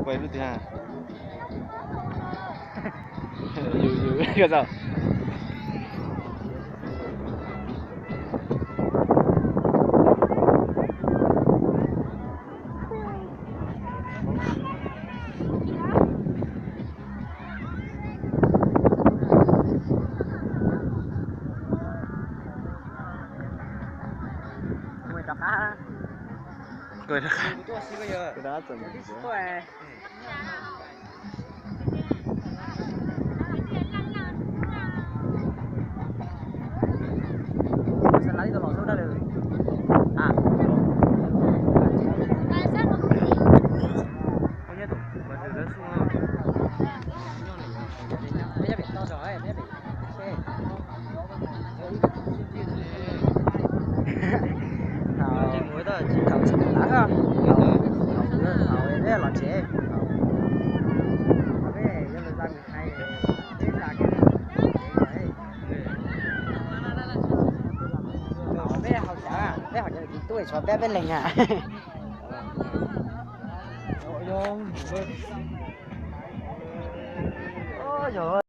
Quay lub twg ha? Yus, yus, koj tau. Koj rov qab. Koj rov qab txog. Thaum tsis kawm ntawv, thaum peb los tsev, peb yuav lug za mus hais, peb za kiag, peb haus cawv, peb haus cawv tub tshuav peb, peb leeg na. Yog